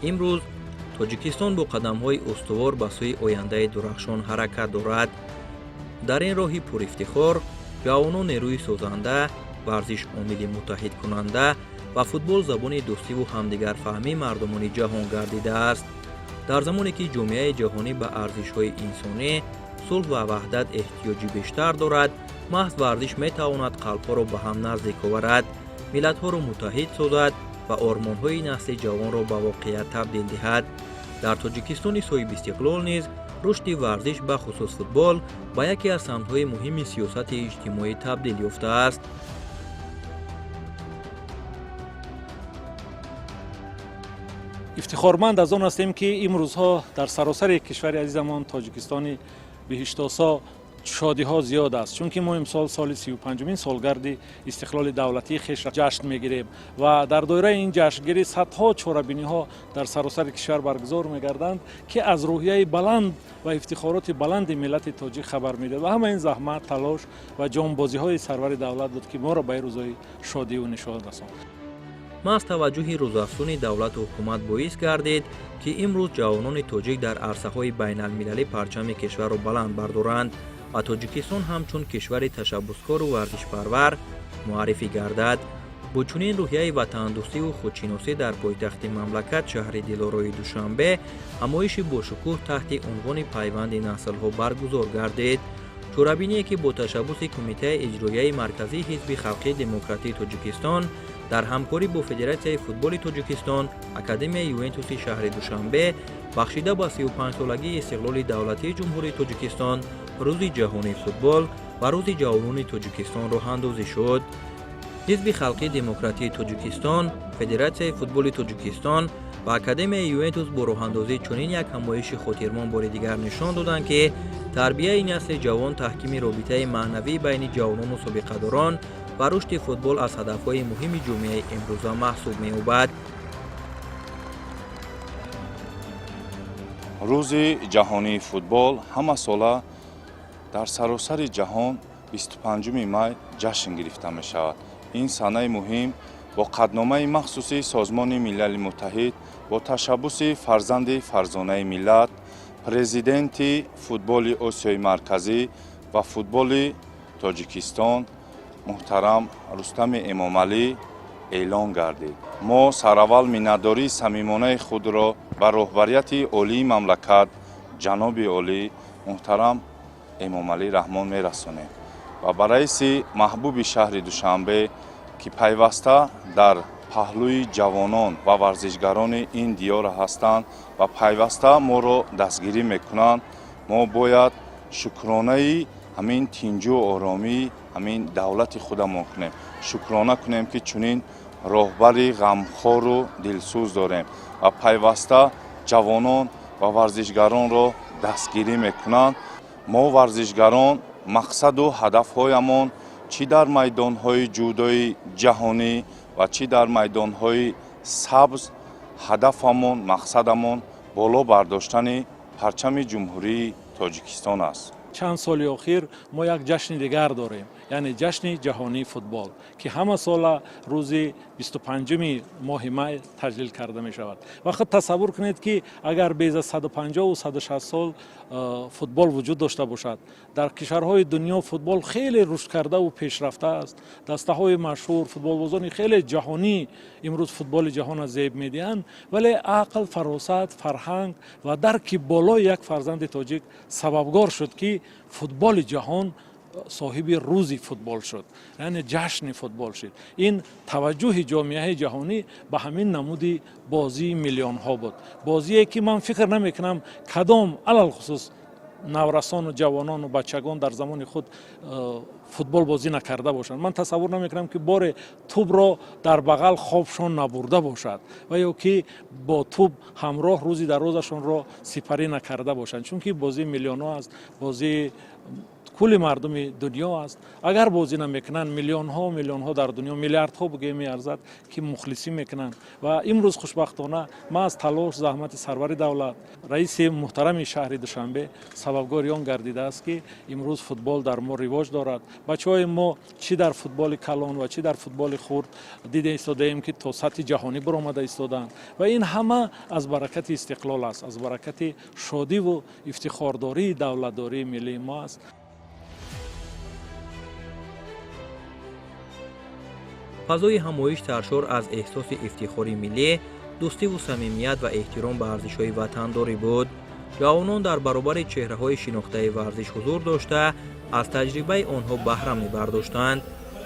Имрӯз Тоҷикистон бо қадамҳои устувор ба сӯи ояндаи дурахшон ҳаракат дорад. Дар ин роҳи пурифтихор ҷавонон нерӯи созанда, варзиш омили муттаҳидкунанда ва футбол забони дӯстиву ҳамдигарфаҳмии мардумони ҷаҳон гардидааст. Дар замоне ки ҷомеаи ҷаҳонӣ ба арзишҳои инсонӣ, сулҳ ва ваҳдат эҳтиёҷи бештар дорад, маҳз варзиш метавонад қалбҳоро ба ҳам наздик оварад, миллатҳоро муттаҳид созад ва ормонҳои насли ҷавонро ба воқеият табдил диҳад. Дар Тоҷикистони соҳибистиқлол низ рушди варзиш, бахусус футбол, ба яке аз самтҳои муҳими сиёсати иҷтимоӣ табдил ёфтааст. Ифтихорманд аз он ҳастем, ки имрӯзҳо дар саросари кишвари азизамон Тоҷикистони биҳиштосо шодиҳо зиёд аст, чунки мо имсол соли 35-умин солгарди истиқлоли давлатии хешро ҷашн мегирем ва дар доираи ин ҷашнгирӣ садҳо чорабиниҳо дар саросари кишвар баргузор мегарданд, ки аз рӯҳияи баланд ва ифтихороти баланди миллати тоҷик хабар медиҳад. Ва ҳама ин заҳмат, талош ва ҷонбозиҳои сарвари давлат буд, ки моро ба ин рӯзҳои шодиву нишон расонд. Маҳз таваҷҷӯҳи рӯзафзуни давлату ҳукумат боис гардид, ки имрӯз ҷавонони тоҷик дар арсаҳои байналмилалӣ парчами кишварро баланд бардоранд ва Тоҷикистон ҳамчун кишвари ташаббускору варзишпарвар муаррифӣ гардад. Бо чунин рӯҳияи ватандӯстиву худшиносӣ дар пойтахти мамлакат, шаҳри дилорои Душанбе, ҳамоиши бошукӯҳ таҳти унвони «Пайванди наслҳо» баргузор гардид. Чорабиние ки бо ташаббуси Кумитаи иҷроияи марказии Ҳизби халқии демократии Тоҷикистон дар ҳамкорӣ бо Федератсияи футболи Тоҷикистон, Академияи Ювентуси шаҳри Душанбе, бахшида ба 35-солагии истиқлоли давлатии Ҷумҳурии Тоҷикистон, Рӯзи ҷаҳонии футбол ва Рӯзи ҷавонони Тоҷикистон роҳандозӣ шуд. Ҳизби халқии демократии Тоҷикистон, Федератсияи футболи Тоҷикистон ва Академияи Ювентус бо роҳандозии чунин як ҳамоиши хотирмон бори дигар нишон доданд, ки тарбияи насли ҷавон, таҳкими робитаи маънавӣ байни ҷавонону собиқадорон ва рушди футбол аз ҳадафҳои муҳими ҷомеаи имрӯза маҳсуб меёбад. Рӯзи ҷаҳонии футбол ҳамасола дар саросари ҷаҳон 25 май ҷашн гирифта мешавад. Ин санаи муҳим бо қатъномаи махсуси Созмони Милали Муттаҳид, бо ташаббуси фарзанди фарзонаи миллат, президенти футболи Осиёи Марказӣ ва футболи Тоҷикистон муҳтарам Рустами Эмомалӣ эълон гардид. Мо сараввал миннатдории самимонаи худро ба роҳбарияти олии мамлакат, ҷаноби олӣ муҳтарам Эмомалӣ Раҳмон мерасонем ва ба раиси маҳбуби шаҳри Душанбе, ки пайваста дар паҳлӯи ҷавонон ва варзишгарони ин диёр ҳастанд ва пайваста моро дастгирӣ мекунанд. Мо бояд шукронаи ҳамин тинҷу оромии ҳамин давлати худамон кунем, шукрона кунем, ки чунин роҳбари ғамхору дилсӯз дорем ва пайваста ҷавонон ва варзишгаронро дастгирӣ мекунанд. Мо варзишгарон мақсаду ҳадафҳоямон чӣ дар майдонҳои ҷудои ҷаҳонӣ ва чӣ дар майдонҳои сабз, ҳадафамон, мақсадамон боло бардоштани парчами Ҷумҳурии Тоҷикистон аст. Чанд соли охир мо як ҷашни дигар дорем, яъне ҷашни ҷаҳонии футбол, ки ҳама сола рӯзи 25-уми моҳи май таҷлил карда мешавад. Ва худ тасаввур кунед, ки агар без аз 150-у 160 сол футбол вуҷуд дошта бошад, дар кишварҳои дунё футбол хеле рушд кардаву пешрафта аст, дастаҳои машҳур, футболбозони хеле ҷаҳонӣ имрӯз футболи ҷаҳонро зеб медиҳанд, вале ақл, фаросат, фарҳанг ва дарки болои як фарзанди тоҷик сабабгор шуд, ки футболи ҷаҳон соҳиби рӯзи футбол шуд, яъне ҷашни футбол шуд. Ин таваҷҷӯҳи ҷомеаи ҷаҳонӣ ба ҳамин намуди бозии миллионҳо буд, бозие ки ман фикр намекунам, кадом алалхусус наврасону ҷавонону бачагон дар замони худ футбол бозӣ накарда бошанд. Ман тасаввур намекунам, ки боре тӯбро дар бағал хобшон набурда бошад ва ё ки бо тӯб ҳамроҳ рӯзи дарозашонро сипарӣ накарда бошанд, чунки бозии миллионҳо аст, бозии Кулли мардуми дунё аст. Агар бозӣ намекунанд, миллионҳо миллионҳо дар дунё, миллиардҳо бигӯем, меарзад, ки мухлисӣ мекунанд. Ва имрӯз хушбахтона ман аз талош, заҳмати сарвари давлат, раиси муҳтарами шаҳри Душанбе сабабгори он гардидааст, ки имрӯз футбол дар мо ривоҷ дорад. Бачаҳои мо чӣ дар футболи калон ва чӣ дар футболи хурд дида истодаем, ки то сатҳи ҷаҳонӣ баромада истодаанд. Ва ин ҳама аз баракати истиқлол аст, аз баракати шодиву ифтихордории давлатдории миллии мо аст. Фазои ҳамоиш саршор аз эҳсоси ифтихори миллӣ, дӯстиву самимият ва эҳтиром ба арзишҳои ватандорӣ буд. Ҷавонон дар баробари чеҳраҳои шинохтаи варзиш ҳузур дошта, аз таҷрибаи онҳо баҳра мебардоштанд.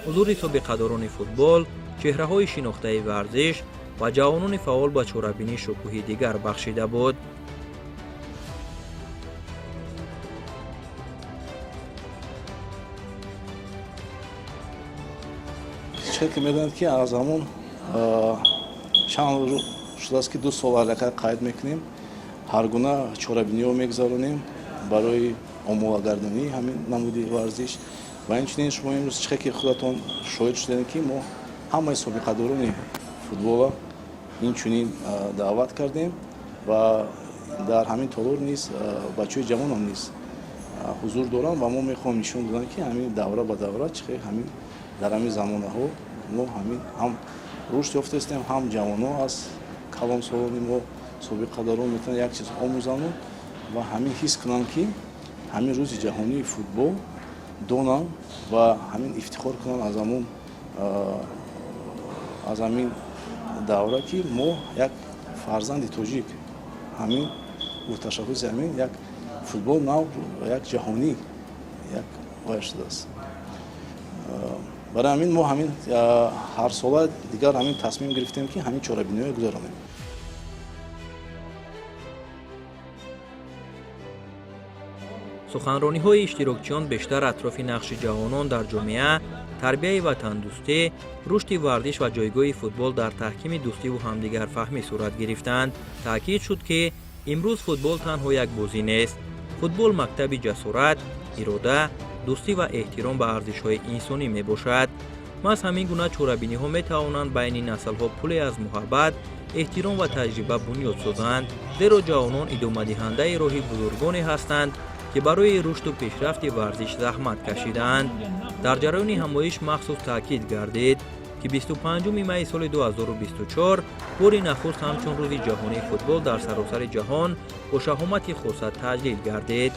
Ҳузури собиқадорони футбол, чеҳраҳои шинохтаи варзиш ва ҷавонони фаъол ба чорабинӣ шукӯҳи дигар бахшида буд. Чӣ ки медонед, ки аз ҳамон чанд шудааст, ки 2 сол аллакай қайд мекунем, ҳар гуна чорабиниҳо мегузаронем барои омоагардонии ҳамин намуди варзиш. Ва инчунин шумо имрӯз чӣ ки худатон шоҳид шудем, ки мо ҳамаи собиқадорони футбола инчунин даъват кардем ва дар ҳамин толор низ бачаҳои ҷавонам низ ҳузур доранд. Ва мо мехоҳем нишон додан, ки ҳамин давра ба давра чӣ хел ҳамин дар ҳамин замонаҳо мо ҳамин ҳам рушд ёфтаистем, ҳам ҷавонҳо аз калонсолони мо, собиқадорон метавонанд як чиз омӯзану ва ҳамин ҳис кунанд, ки ҳамин рӯзи ҷаҳонии футбол донанд ва ҳамин ифтихор кунанд аз ҳамин давра, ки мо як фарзанди тоҷик ҳамин бо ташаббуси ҳамин як футбол нав, як ҷаҳонӣ як вай шудааст. Барои ҳамин мо ҳамин ҳарсола дигар ҳамин тасмим гирифтем, ки ҳамин чорабиниҳое гузаронем. Суханрониҳои иштирокчиён бештар атрофи нақши ҷавонон дар ҷомеа, тарбияи ватандӯстӣ, рушди варзиш ва ҷойгоҳи футбол дар таҳкими дӯстиву ҳамдигарфаҳмӣ сурат гирифтанд. Таъкид шуд, ки имрӯз футбол танҳо як бозӣ нест. Футбол мактаби ҷасорат, ирода, дӯстӣ ва эҳтиром ба арзишҳои инсонӣ мебошад. Маҳз ҳамин гуна чорабиниҳо метавонанд байни наслҳо пуле аз муҳаббат, эҳтиром ва таҷриба бунёд созанд, зеро ҷавонон идомадиҳандаи роҳи бузургоне ҳастанд, ки барои рушду пешрафти варзиш заҳмат кашидаанд. Дар ҷараёни ҳамоиш махсус таъкид гардид, ки 25 майи соли 2024 бори нахуст ҳамчун рӯзи ҷаҳонии футбол дар саросари ҷаҳон бо шаҳомати хоса таҷлил гардид.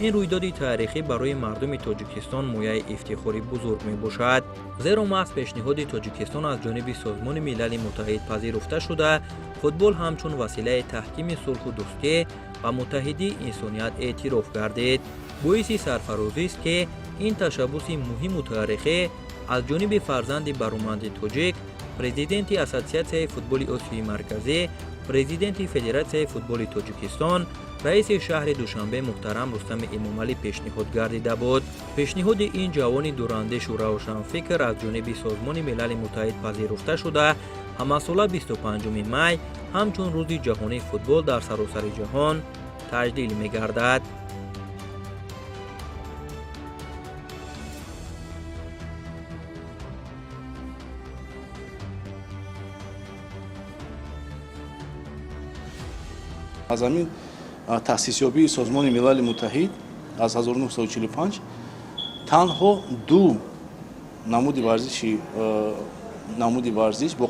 Ин рӯйдоди таърихӣ барои мардуми Тоҷикистон мояи ифтихори бузург мебошад, зеро маҳз пешниҳоди Тоҷикистон аз ҷониби Созмони Милали Муттаҳид пазируфта шуда, футбол ҳамчун василаи таҳкими сулҳу дӯстӣ ва муттаҳидии инсоният эътироф гардид. Боиси сарфарозист, ки ин ташаббуси муҳиму таърихӣ аз ҷониби фарзанди бароманди тоҷик, президенти Ассотсиатсияи футболи Осиёи Марказӣ, президенти Федератсияи футболи Тоҷикистон, раиси шаҳри Душанбе муҳтарам Рустами Эмомалӣ пешниҳод гардида буд. Пешниҳоди ин ҷавони дурандешу равшанфикр аз ҷониби Созмони Милали Муттаҳид пазируфта шуда, ҳамасола 25 май ҳамчун рӯзи ҷаҳонии футбол дар саросари ҷаҳон таҷлил мегардад. Аз ҳамин таъсисёбии Созмони Милали Муттаҳид аз 1945 танҳо ду намуди варзиш бо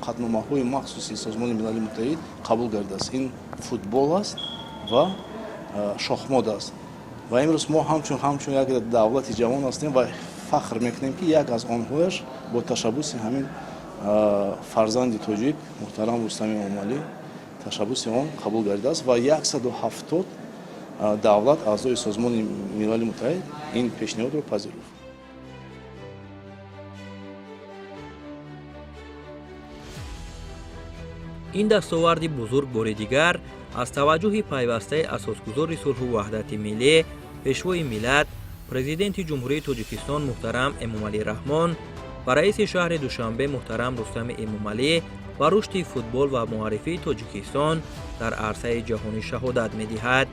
қатъномаҳои махсуси Созмони Милали Муттаҳид қабул гардидааст. Ин футбол аст ва шохмот аст. Ва имрӯз мо ҳамчун як давлати ҷавон ҳастем ва фахр мекунем, ки як аз онҳояш бо ташаббуси ҳамин фарзанди тоҷик муҳтарам Рустами Эмомалӣ ташаббуси он қабул гардидааст ва 170 давлат, аъзои Созмони Милали Муттаҳид, ин пешниҳодро пазируфт. Ин дастоварди бузург бори дигар аз таваҷҷӯҳи пайвастаи асосгузори сулҳу ваҳдати миллӣ, Пешвои миллат, Президенти Ҷумҳурии Тоҷикистон муҳтарам Эмомалӣ Раҳмон ва раиси шаҳри Душанбе муҳтарам Рустами Эмомалӣ ба рушди футбол ва муаррифии Тоҷикистон дар арсаи ҷаҳонӣ шаҳодат медиҳад.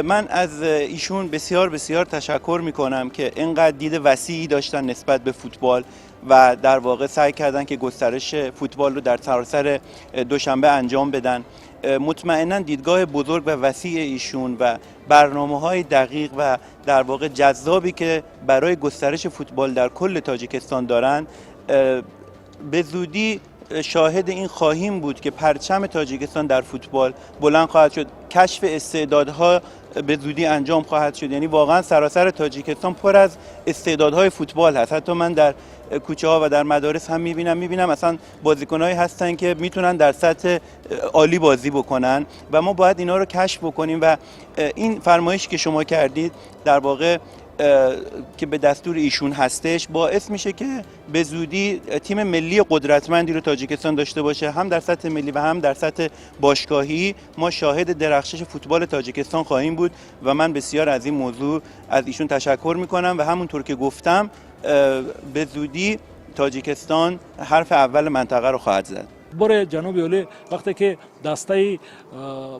من از ایشون بسیار بسیار تشکر میکنم که اینقدر دید وسیعی داشتن نسبت به فوتبال و در واقع سعی کردن که گسترش فوتبال رو در سراسر دوشنبه انجام بدن. مطمئنا دیدگاه بزرگ و وسیع ایشون و برنامه‌های دقیق و در واقع جذابی که برای گسترش فوتبال در کل تاجیکستان دارن، به زودی شاهد این خواهیم بود که پرچم تاجیکستان در فوتبال بلند خواهد شد. کشف استعدادها به زودی انجام خواهد شد. یعنی واقعا سراسر تاجیکستان پر از استعدادهای فوتبال هست. حتی من در کوچه ها و در مدارس هم میبینم اصلا بازیکنایی هستن که میتونن در سطح عالی بازی بکنن و ما باید اینا رو کشف بکنیم. و این فرمایشی که شما کردید در واقع که به دستور ایشون هستش باعث میشه که به زودی تیم ملی قدرتمندی رو تاجیکستان داشته باشه، هم در سطح ملی و هم در سطح باشگاهی. ما شاهد درخشش فوتبال تاجیکستان خواهیم بود و من بسیار از این موضوع از ایشون تشکر میکنم و همونطور که گفتم به زودی تاجیکستان حرف اول منطقه رو خواهد زد. Боре ҷаноби олӣ вақте ки дастаи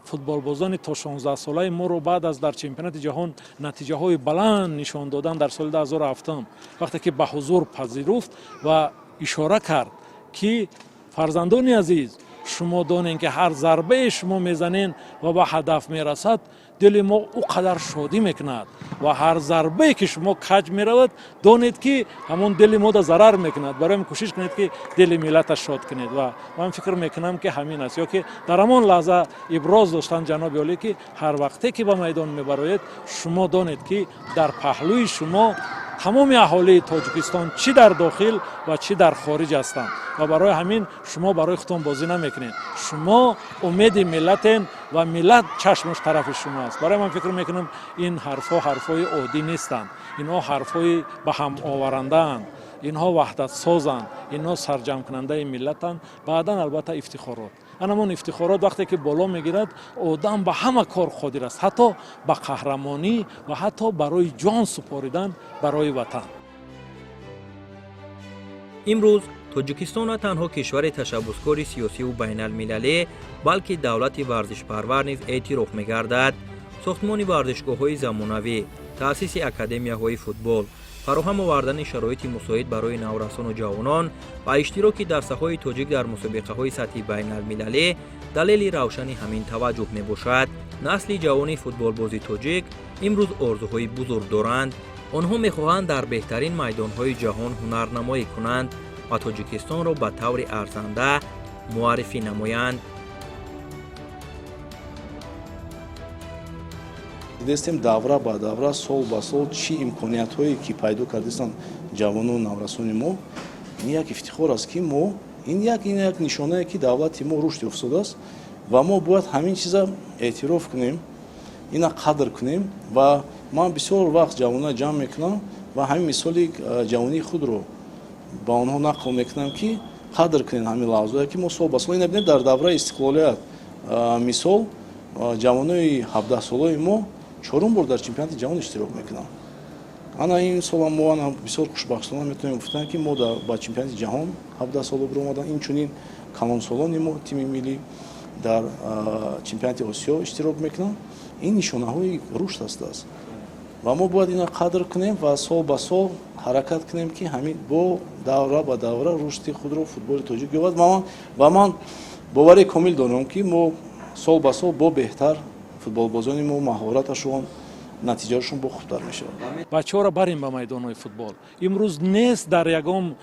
футболбозони то 16-солаи моро баъд аз дар чемпионати ҷаҳон натиҷаҳои баланд нишон додан дар соли 2007, вақте ки ба ҳузур пазируфт ва ишора кард, ки фарзандони азиз, шумо донед, ки ҳар зарбае шумо мезанед ва ба ҳадаф мерасад, дили мо ӯ қадар шодӣ мекунад ва ҳар зарбае ки шумо каҷ меравад, донед, ки ҳамон дили мода зарар мекунад. Барои ҳамин кӯшиш кунед, ки дили миллата шод кунед. Ва ман фикр мекунам, ки ҳамин аст. Ё ки дар ҳамон лаҳза иброз доштанд ҷаноби олӣ, ки ҳар вақте ки ба майдон мебароед, шумо донед, ки дар паҳлӯи шумо тамоми аҳолии Тоҷикистон, чӣ дар дохил ва чӣ дар хориҷ ҳастанд ва барои ҳамин шумо барои худтон бозӣ намекунед, шумо умеди миллатен ва миллат чашмаш тарафи шумо аст. Барои ман фикр мекунам, ин ҳарфҳо ҳарфҳои оддӣ нестанд, инҳо ҳарфҳои ба ҳам оварандаанд, инҳо ваҳдатсозанд, инҳо сарҷамъкунандаи миллатанд. Баъдан, албатта, ифтихорот, анамон ифтихорот вақте ки боло мегирад, одам ба ҳама кор қодир аст, ҳатто ба қаҳрамонӣ ва ҳатто барои ҷон супоридан барои ватан. Имрӯз Тоҷикистон на танҳо кишвари ташаббускори сиёсиву байналмилалӣ, балки давлати варзишпарвар низ эътироф мегардад. Сохтмони варзишгоҳҳои замонавӣ, таъсиси академияҳои футбол, фароҳам овардани шароити мусоид барои наврасону ҷавонон ва иштироки дастаҳои тоҷик дар мусобиқаҳои сатҳи байналмилалӣ далели равшани ҳамин таваҷҷӯҳ мебошад. Насли ҷавони футболбози тоҷик имрӯз орзуҳои бузург доранд. Онҳо мехоҳанд дар беҳтарин майдонҳои ҷаҳон ҳунарнамоӣ кунанд ва Тоҷикистонро ба таври арзанда муаррифӣ намоянд. Дидестем, давра ба давра, сол ба сол чӣ имкониятҳое ки пайдо кардистанд ҷавонону наврасони мо. Ин як ифтихор аст, ки мо ин як нишонае, ки давлати мо рушд ёфтааст ва мо бояд ҳамин чиза эътироф кунем, ина қадр кунем. Ва ман бисёр вақт ҷавонро ҷамъ мекунам ва ҳамин мисоли ҷавонии худро ба онҳо нақл мекунам, ки қадр кунед ҳамин лаҳзое, ки мо сол ба сол ина бинед, дар давраи истиқлолият, мисол, ҷавонои 17-солаи мо чорум бор дар чемпионати ҷаҳон иштирок мекунанд. Ана ин сола мо ана бисёр хушбахтона метавонем гуфтан, ки мо ба чемпионати ҷаҳон 17 сола биромадан. Инчунин калонсолони мо, тими миллӣ, дар чемпионати Осиё иштирок мекунанд. Ин нишонаҳои рушд ҳастааст ва мо бояд ина қадр кунем ва сол ба сол ҳаракат кунем, ки ҳамин бо давра ба давра рушди худро футболи тоҷик ёбад. Ва ман боварии комил дорам, ки мо сол ба сол бо беҳтар футболбозони мо маҳораташон, натиҷаашон бо хубтар мешавад. Бачаҳоро барем ба майдонҳои футбол. Имрӯз нест дар ягон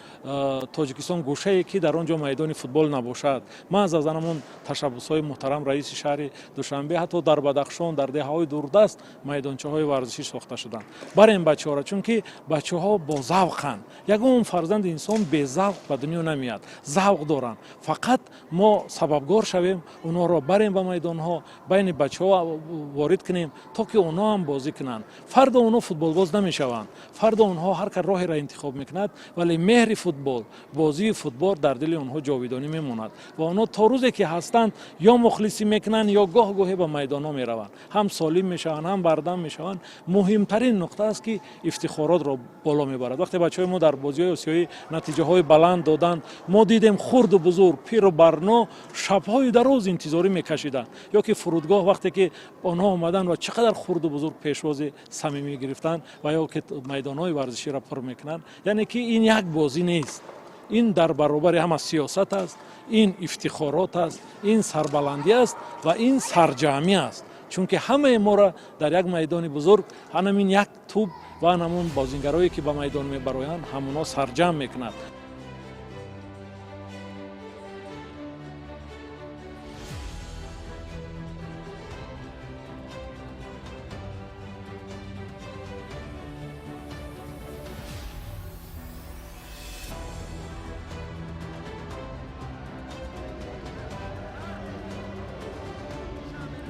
Тоҷикистон гӯшае, ки дар он ҷо майдони футбол набошад. Маҳз аз анамон ташаббусҳои муҳтарам раиси шаҳри Душанбе ҳатто дар Бадахшон, дар деҳаҳои дурдаст майдончаҳои варзишӣ сохта шуданд. Барем бачаҳоро, чунки бачаҳо бозавқанд. Ягон фарзанди инсон безавқ ба дунё намеяд, завқ доранд. Фақат мо сабабгор шавем, онҳоро барем ба майдонҳо, байни бачаҳо ворид кунем, то ки онҳо ҳам бозӣ. бозӣ кунанд. Фардо онҳо футболбоз намешаванд, фардо онҳо ҳар кар роҳеро интихоб мекунад, вале меҳри футбол, бозии футбол дар дили онҳо ҷовидонӣ мемонад ва онҳо то рӯзе ки ҳастанд ё мухлисӣ мекунанд, ё гоҳ гоҳе ба майдонҳо мераванд, ҳам солим мешаванд, ҳам бардам мешаванд. Муҳимтарин нуқта аст, ки ифтихоротро боло мебарад. Вақте бачаҳои мо дар бозиҳои осиёӣ натиҷаҳои баланд доданд, мо дидем хурду бузург, пиру барно шабҳои дароз интизорӣ мекашиданд, ё ки фурудгоҳ вақте ки онҳо омаданд ва чӣ қадар хурду бузург пешвози самимӣ гирифтанд ва ё ки майдонҳои варзиширо пур мекунанд. Яъне ки ин як бозӣ нест, ин дар баробари ҳама сиёсат аст, ин ифтихорот аст, ин сарбаландӣ аст ва ин сарҷамъӣ аст, чунки ҳамаи моро дар як майдони бузург ҳанамин як тӯб ва ҳамон бозингарое ки ба майдон мебароянд, ҳамонҳо сарҷамъ мекунад.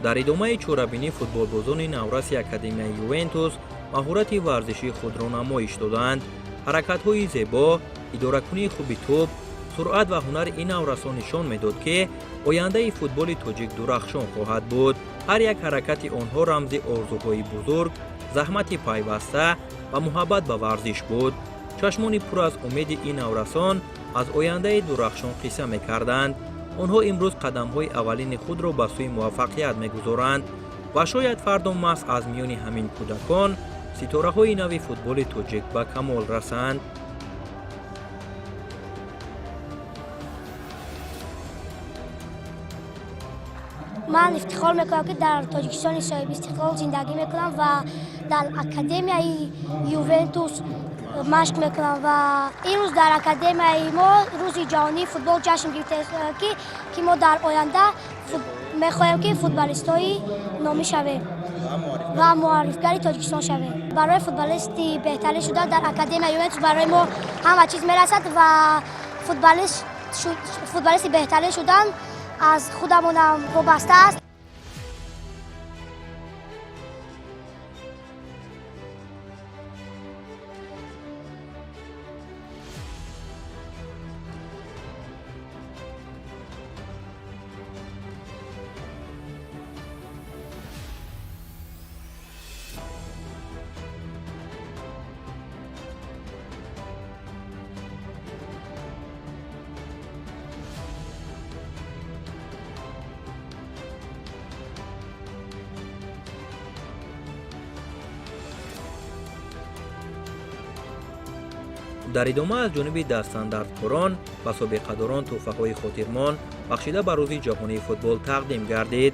Дар идомаи чорабинӣ футболбозони навраси Академияи Ювентус маҳорати варзишии худро намоиш доданд. Ҳаракатҳои зебо, идоракунии хуби тӯб, суръат ва ҳунари ин наврасон нишон медод, ки ояндаи футболи тоҷик дурахшон хоҳад буд. Ҳар як ҳаракати онҳо рамзи орзуҳои бузург, заҳмати пайваста ва муҳаббат ба варзиш буд. Чашмони пур аз умеди ин наврасон аз ояндаи дурахшон қисса мекарданд. Онҳо имрӯз қадамҳои аввалини худро ба сӯи муваффақият мегузоранд ва шояд фардо маҳз аз миёни ҳамин кӯдакон ситораҳои нави футболи тоҷик ба камол расанд. Ман ифтихор мекунам, ки дар Тоҷикистони соҳибистиқлол зиндагӣ мекунам ва дар Академияи Ювентус машқ мекунам ва имрӯз дар академияи мо Рӯзи ҷаҳонии футбол ҷашн гирифта, ки мо дар оянда мехоҳем, ки футболистои номӣ шавем ва муаррифгари Тоҷикистон шавем. Барои футболисти беҳтарин шудан дар Академияи Ювентус барои мо ҳама чиз мерасад ва футболисти беҳтарин шудан аз худамонам вобаста аст. Дар идома аз ҷониби дастандардкорон ва собиқадорон тӯҳфаҳои хотирмон бахшида ба Рӯзи ҷаҳонии футбол тақдим гардид.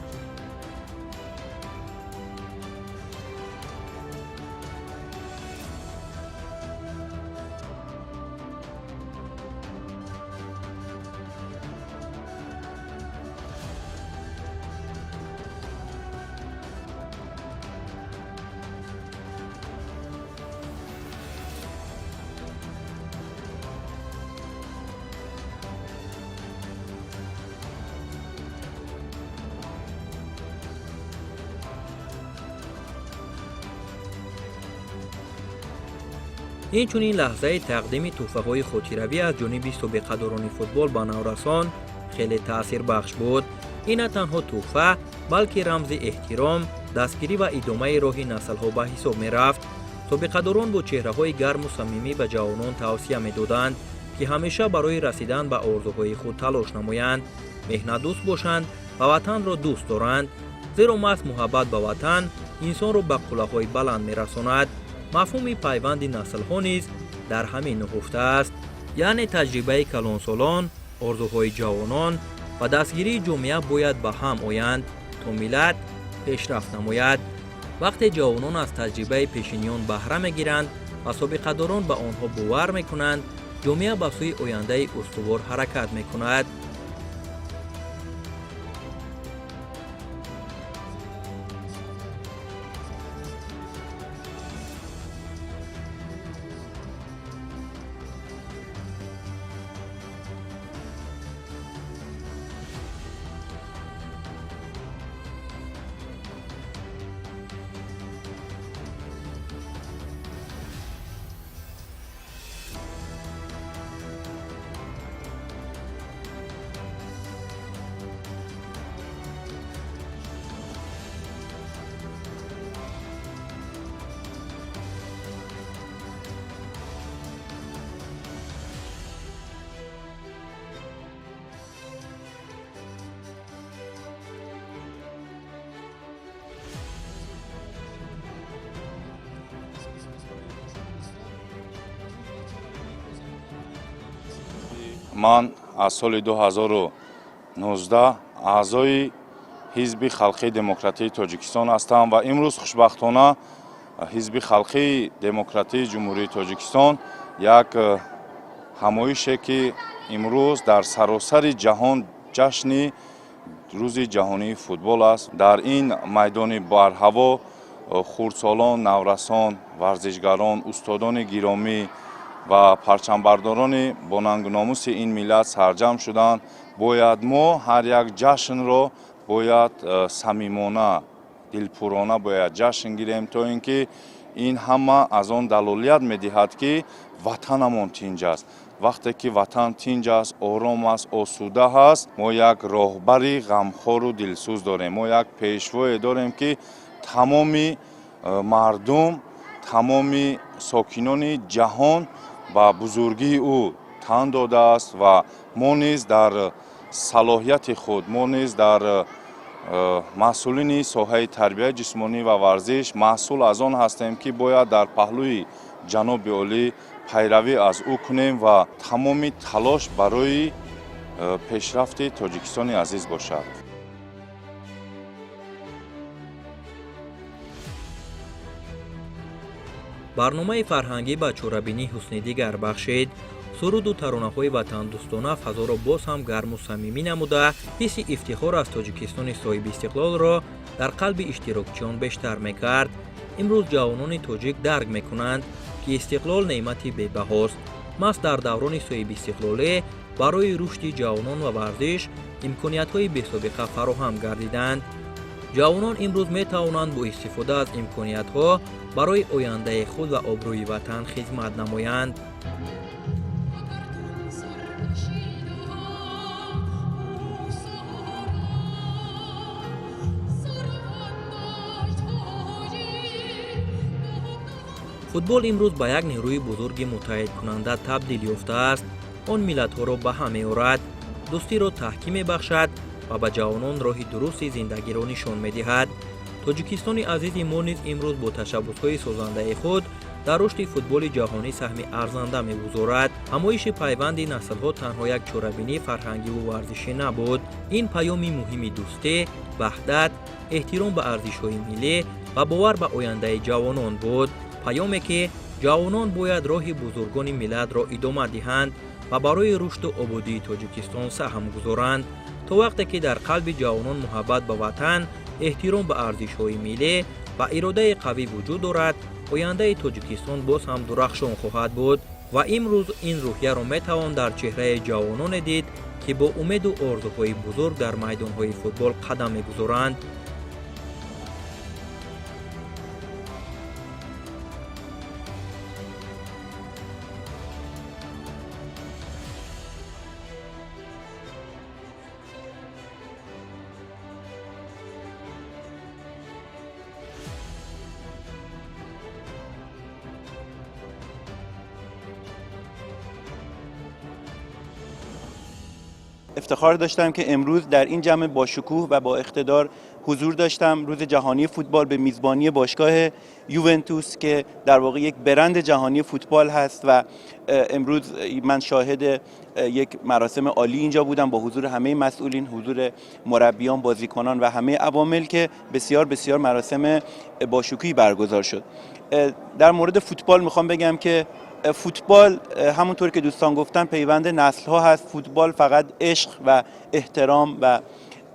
Инчунин лаҳзаи тақдими тӯҳфаҳои хотиравӣ аз ҷониби собиқадорони футбол ба наврасон хеле таъсирбахш буд. Ин на танҳо тӯҳфа, балки рамзи эҳтиром, дастгирӣ ва идомаи роҳи наслҳо ба ҳисоб мерафт. Собиқадорон бо чеҳраҳои гарму самимӣ ба ҷавонон тавсия медоданд, ки ҳамеша барои расидан ба орзуҳои худ талош намоянд, меҳнатдӯст бошанд ва ватанро дӯст доранд, зеро маҳз муҳаббат ба ватан инсонро ба қуллаҳои баланд мерасонад. Мафҳуми пайванди наслҳо низ дар ҳамин нуҳуфта аст, яъне таҷрибаи калонсолон, орзуҳои ҷавонон ва дастгирии ҷомеа бояд ба ҳам оянд, то миллат пешрафт намояд. Вақте ҷавонон аз таҷрибаи пешиниён баҳра мегиранд ва собиқадорон ба онҳо бовар мекунанд, ҷомеа ба сӯи ояндаи устувор ҳаракат мекунад. Ман аз соли 2019 аъзои Ҳизби Халқии Демократии Тоҷикистон ҳастам ва имрӯз хушбахтона Ҳизби Халқии Демократии Ҷумҳурии Тоҷикистон як ҳамоише, ки имрӯз дар саросари ҷаҳон ҷашни Рӯзи ҷаҳонии футбол аст, дар ин майдони барҳаво хурдсолон, наврасон, варзишгарон, устодони гиромӣ ва парчамбардорони бонангу номуси ин миллат сарҷамъ шуданд. Бояд мо ҳар як ҷашнро бояд самимона, дилпурона бояд ҷашн гирем, то ин ки ин ҳама аз он далолият медиҳад, ки ватанамон тинҷ аст. Вақте ки ватан тинҷ аст, ором аст, осуда ҳаст, мо як роҳбари ғамхору дилсӯз дорем, мо як пешвое дорем, ки тамоми мардум, тамоми сокинони ҷаҳон ба бузургии ӯ тан додааст ва мо низ дар салоҳияти худ, мо низ дар масъулини соҳаи тарбияи ҷисмонӣ ва варзиш масъул аз он ҳастем, ки бояд дар паҳлӯи ҷаноби олӣ пайравӣ аз ӯ кунем ва тамоми талош барои пешрафти Тоҷикистони азиз бошад. Барномаи фарҳангӣ ба чорабинӣ ҳусни дигар бахшид. Суруду таронаҳои ватандӯстона фазоро боз ҳам гарму самимӣ намуда, ҳисси ифтихор аз Тоҷикистони соҳибистиқлолро дар қалби иштирокчиён бештар мекард. Имрӯз ҷавонони тоҷик дарк мекунанд, ки истиқлол неъмати бебаҳост. Маҳз дар даврони соҳибистиқлолӣ барои рушди ҷавонон ва варзиш имкониятҳои бесобиқа фароҳам гардиданд. Ҷавонон имрӯз метавонанд бо истифода аз имкониятҳо барои ояндаи худ ва обрӯи ватан хизмат намоянд. Футбол имрӯз ба як нерӯи бузурги муттаҳидкунанда табдил ёфтааст. Он миллатҳоро ба ҳам меорад, дӯстиро таҳким мебахшад ва ба ҷавонон роҳи дурусти зиндагиро нишон медиҳад. Тоҷикистони азизи мо низ имрӯз бо ташаббусҳои созандаи худ дар рушди футболи ҷаҳонӣ саҳми арзанда мегузорад. Ҳамоиши пайванди наслҳо танҳо як чорабинии фарҳангиву варзишӣ набуд. Ин паёми муҳими дӯстӣ, ваҳдат, эҳтиром ба арзишҳои миллӣ ва бовар ба ояндаи ҷавонон буд. Паёме, ки ҷавонон бояд роҳи бузургони миллатро идома диҳанд ва барои рушду ободии Тоҷикистон саҳм гузоранд. То вақте ки дар қалби ҷавонон муҳаббат ба ватан, эҳтиром ба арзишҳои миллӣ ва иродаи қавӣ вуҷуд дорад, ояндаи Тоҷикистон боз ҳам дурахшон хоҳад буд. Ва имрӯз ин рӯҳияро метавон дар чеҳраи ҷавононе дид, ки бо умеду орзуҳои бузург дар майдонҳои футбол қадам мегузоранд. افتخار داشتم که امروز در این جمع با شکوه و با اقتدار حضور داشتم. روز جهانی فوتبال به میزبانی باشگاه یوونتوس که در واقع یک برند جهانی فوتبال هست و امروز من شاهد یک مراسم عالی اینجا بودم با حضور همه مسئولین، حضور مربیان، بازیکنان و همه عوامل که بسیار بسیار مراسم باشکوهی برگزار شد. در مورد فوتبال میخوام بگم که فوتبال همونطور که دوستان گفتن پیوند نسل ها هست. فوتبال فقط عشق و احترام و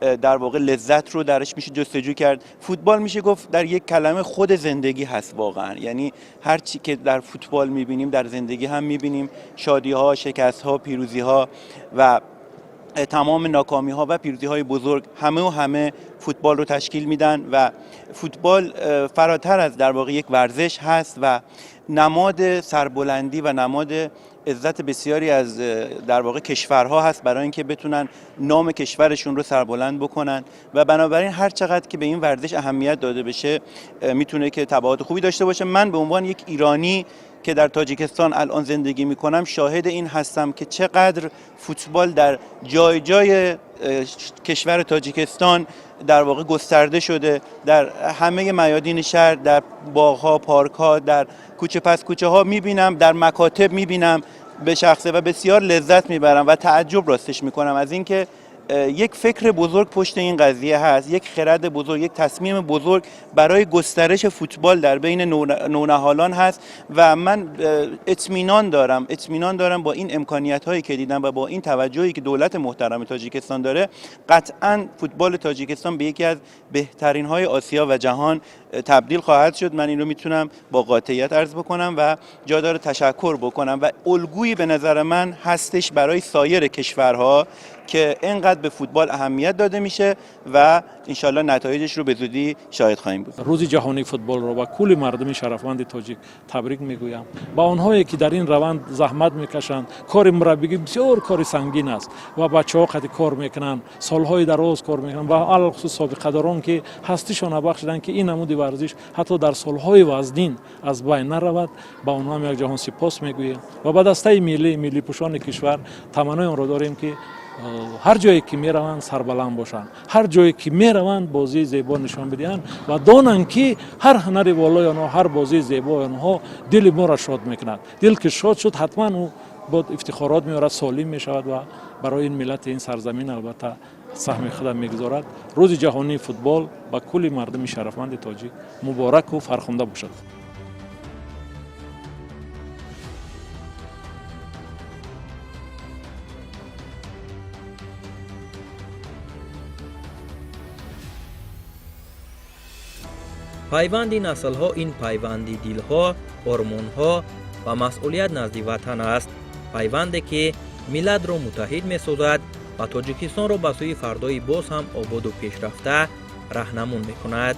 در واقع لذت رو درش میشه جستجو کرد. فوتبال میشه گفت در یک کلمه خود زندگی هست واقعا، یعنی هر چی که در فوتبال میبینیم در زندگی هم میبینیم، شادی ها، شکست ها، پیروزی ها و تمام ناکامی ها و پیروزی های بزرگ، همه و همه فوتبال رو تشکیل میدن و فوتبال فراتر از در واقع یک ورزش هست و نماد سربلندی و نماد عزت بسیاری از در واقع کشورها هست برای اینکه بتونن نام کشورشون رو سربلند بکنن و بنابراین هر چقدر که به این ورزش اهمیت داده بشه میتونه که تبعات خوبی داشته باشه. من به عنوان یک ایرانی که در تاجیکستان الان زندگی میکنم شاهد این هستم که چقدر فوتبال در جای جای کشور تاجیکستان در واقع گسترده شده، در همه میادین شهر، در باغ‌ها، پارک‌ها، در کوچه پس کوچه ها میبینم، در مکاتب میبینم. به شخصه و بسیار لذت میبرم و تعجب راستش میکنم از اینکه یک فکر بزرگ پشت این قضیه هست، یک خرد بزرگ، یک تصمیم بزرگ برای گسترش فوتبال در بین نونهالان هست و من اطمینان دارم با این امکانیت هایی که دیدم و با این توجهی که دولت محترم تاجیکستان داره، قطعا فوتبال تاجیکستان به یکی از بهترین های آسیا و جهان تبدیل خواهد شد. من این رو میتونم با قاطعیت عرض بکنم و جا داره تشکر بکنم و الگویی به نظر من هستش برای سایر کشورها که اینقدر به فوتبال اهمیت داده میشه و انشالله نتایجش رو به زودی شاهد خواهیم بود. روز جهانی فوتبال رو با کل مردم شرفمند تاجیک تبریک میگویم. با آنهایی که در این روند زحمت میکشند، کار مربیگی بسیار کار سنگین است و بچه‌ها قد کار میکنن، سالهای دراز کار میکنن و علی‌الخصوص سابقه داران که هستیشان بخشیدن که این نمود ورزش حتی در سالهای وزنین از بین نرود. با آنها هم یک جهان سپاس میگوییم و به دسته ملی پوشان کشور تمنای آن را داریم که ҳар ҷое ки мераванд сарбаланд бошанд, ҳар ҷое ки мераванд бозии зебо нишон бидиҳанд ва донанд ки ҳар ҳунари волои онҳо, ҳар бозии зебои онҳо дили моро шод мекунад. Дил ки шод шуд, ҳатман ӯ бод ифтихорот меорад, солим мешавад ва барои ин миллати ин сарзамин албатта саҳми худам мегузорад. Рӯзи ҷаҳонии футбол ба кулли мардуми шарафманди тоҷик мубораку фархунда бошад. Пайванди наслҳо ин пайванди дилҳо, ормонҳо ва масъулият назди ватан аст. Пайванде ки миллатро муттаҳид месозад ва Тоҷикистонро ба сӯи фардои боз ҳам ободу пешрафта раҳнамун мекунад.